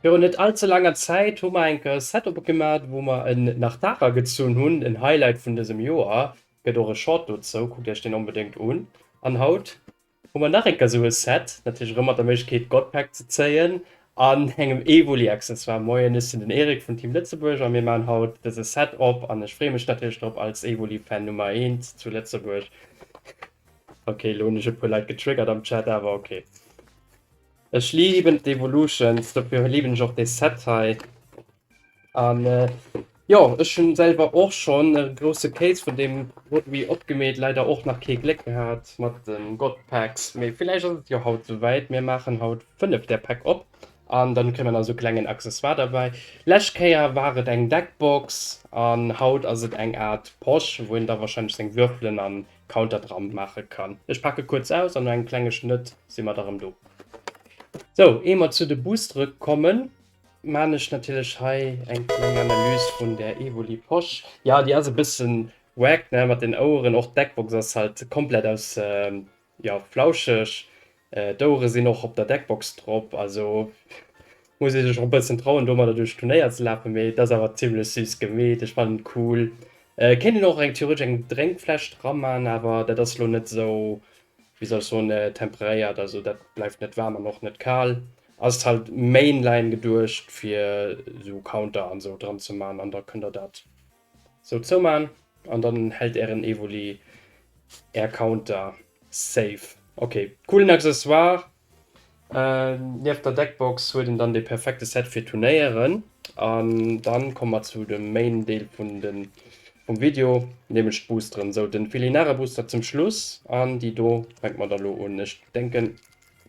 Virun net all ze laanger Zäit hu mer enk e Set opgemat, wou mer en Nachtara gezunn hunn, en Highlight vun dësem Joer. Gëtt och e Short dozou, kuckt iech deen onbedéngt un. An haut hu mer nach enker esou e Set, natierlech erëm mat der Méiglechkeet God Pack ze zéien an engem Evoli Accessoire. Moien, ech sinn den Eric vun Team Lëtzebuerg a mir maachen haut dëse Set op an ech freeë mech natierlech drop als Evoli Fan Nummer 1 zu Lëtzebuerg. Ok, elo hunn ech e puer Leit getriggert am Chat, awer ok. Ech liben d'Evolutions, dofir liben ech och dee Set hei. An jo, ech hunn selwer och schonn e grousse Case vun deem Produit opgemeet, leider och nach kee Gléck gehat mat de God Packs, mee villäicht ass et jo haut souwäit. Mir maachen haut 5 där Päck op an dann kréie mer nach esou klengen Accessoire derbäi. Lescht Kéier war et eng Deckbox an haut ass et eng Art Posch, wou een da wahrscheinlech seng Würfelen an Counter dran maache kann. Ech pake kuerz aus an no engem klenge Schnëtt si mer da rëm do. Sou, ehe mer zu de Boostere kommen, maan ech natierlech hei eng kleng Analyse vun der Evoli Posch. Jo, déi ass e bëssen wack, ne, mat den Oueren. Och d'Deckbox ass halt komplett aus, jo, flauscheg. D'Ouere sinn och op der Deckbox drop, also muss ee sech och e bëssen trauen domadder duerch d'Turnéier ze lafen, mee et ass awer zimlech süss gemeet, ech fannen et cool. Kéint een och eng theoretesch eng Drénkfläsch dra man, awer dat ass lo net esou, wéi soll ech soen, temperéiert, also dat bleift net waarm an och net kal. Ass halt mainline geduecht fir esou Counter an esou dran ze man an da kënnt der dat Sou zoumaan an dann hält ären Evoli är Counter safe. Ok, coolen Accessoire. Nieft der Deckbox huet een dann de perfekte Set fir Turnéieren. An dann komme mer zu dem Main Deel vun den vum Video, nämlech d'Boosteren. Sou den Felinara Booster zum Schluss an déi do fänke mer da lo un. Ech denken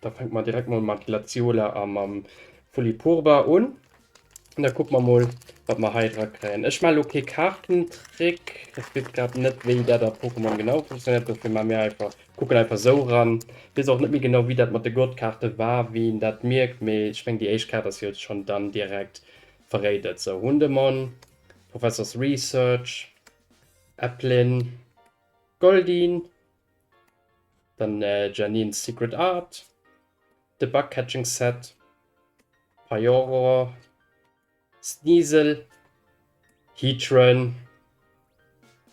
da fänke mer direkt mol mat Glaziola a mam Fulipurba un. An da kucke mer mol, wat mer hei dra kréien. Ech maache lo kee Kaartentrick. Ech weess grad net, wéi dat a Pokémon genau funktionéiert. Dofir maache mir einfach, kucken einfach esou eran. Weess och net méi genau, wéi dat mat de Gott-Kaarte war, wéi een dat mierkt. Mee ech mengen, déi éischt Kaart ass jo schonn dann direkt verréidet. Sou, Hundemon, Professor's Research, Applin, Goldeen, dann Janine's Secret Art, de Bug Catching Set, Pyoro, Sneasel, Heatran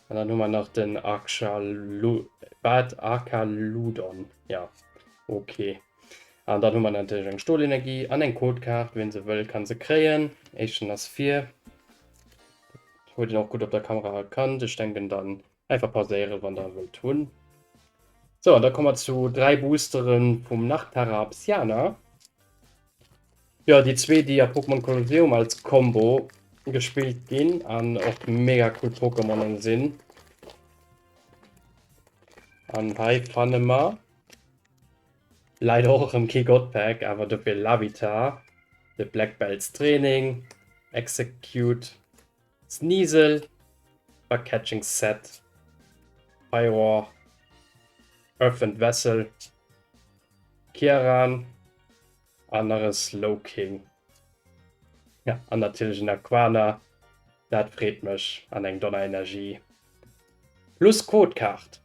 an dann hu mer nach den Archalu wat Archaludon, ja ok. An dann hu mer natierlech eng Stolenergie an eng Codekaart, wien se wëll kann se kréien. Éischten ass vir, huet een och gutt op der Kamera erkannt. Ech denken dann Einfach pauséieren wann der wëllt hunn. Sou, an da komme mer zu 3 Boosteren vum Nachtara a Psyana. Jo, déi zwee déi a Pokémon Colosseum als Combo gespillt ginn an och mega cool Pokémonen sinn. An hei fanne mer leider och erëm kee God Pack, awer dofir Larvitar, de Black Belts Training, Execute, Sneasel, Bug Catching Set, Pyroar, Earthen Vessel, Kieran an nach e Slowking. Ja, an natierlech en Aquana, dat freet mech, an eng Donnerenergie plus Codekaart.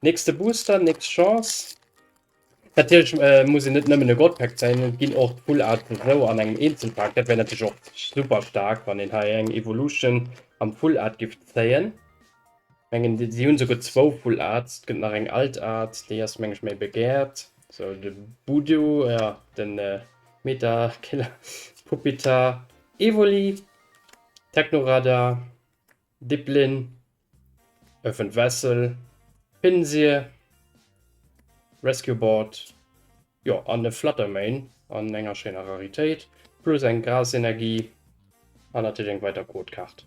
Nächste Booster, nächst Chance. Natierlech äh, muss een net nëmmen e Godpack zéien, et ginn och d'Full Arts esou an engem Eenzelpak. Dat wär natierlech och super staark, wann een hei eng Evolution am Full Art giff zéien. Mengen si hunn souguer zwou Full Arts, et gëtt nach eng Alt Art, déi ass meng ech méi begehrt. Sou de Budu, ja den äh, Meta Killer, Puppita, Evoli, Technoradar, Diplin, Earthen Vessel, Pinsir, Rescue Board, jo an e Fluttermane an enger schéiner Raritéit, plus eng Grasenergie an natierlech eng weider Codekaart.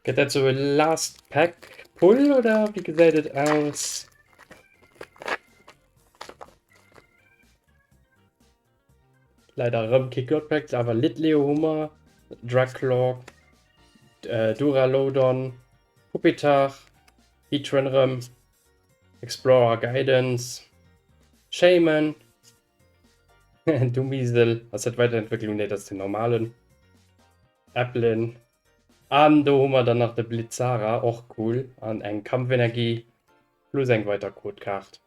Gëtt dat sou e Last Pack Pull oder wéi gesäit et aus? Leider erëm kee God Pack, awer Litleo hu mer, Drakloak, Duraludon, Pupitar, Heatran erëm, Explorer Guidance, Shaymin, Dumiesel, ass dat d'Weiderentwécklung? Nee, dat ass den normalen Applin. An do hu mer dann nach de Blizzara, och cool, an eng Kampfenergie plus eng weider Codekaart.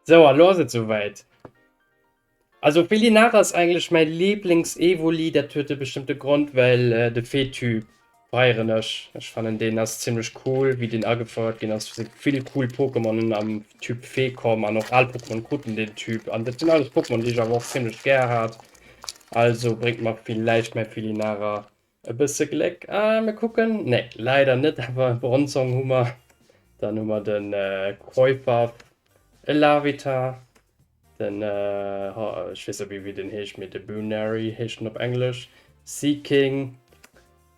Sou, a lo ass et souwäit. Also Felinara ass eigentlech mäi Lieblings-Evoli, dat huet e bestëmmte Grond, well de Fee-Typ feieren ech. Ech fannen deen ass zimmlech cool, wéi deen agefouert ginn ass, si vill cool Pokémonen am Typ Fee komm an och al Pokémon kruten deen Typ an dat sinn alles Pokémon, déi ech awer och zimmlech gär hat. Also bréngt mer villäicht mäi Felinara E bësse Gléck, ah mir kucken, nee leider net, awer e Bronzong hu mer. Dann hu mer den Koifaf, e Larvitar, den ech weess net méi wéi den heescht, mee de Bunary heescht en op Englesch, Seaking,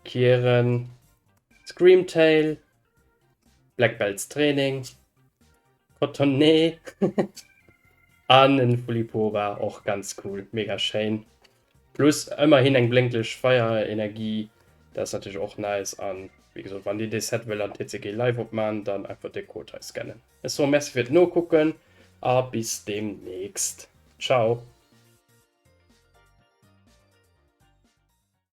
Kieren, Screamtail, Black Belts Training, Cotonnet an en Fulipova, och ganz cool, mega schéin. Plus ëmmerhin eng blénklech Feierenergie, dat ass natierlech och nice. An wéi gesot, wann dir dee Set wëllt an TCG Live opman, dann einfach de Code hei scannen. Ech soe Merci fir d'Nokucken a bis deemnächst. Ciao!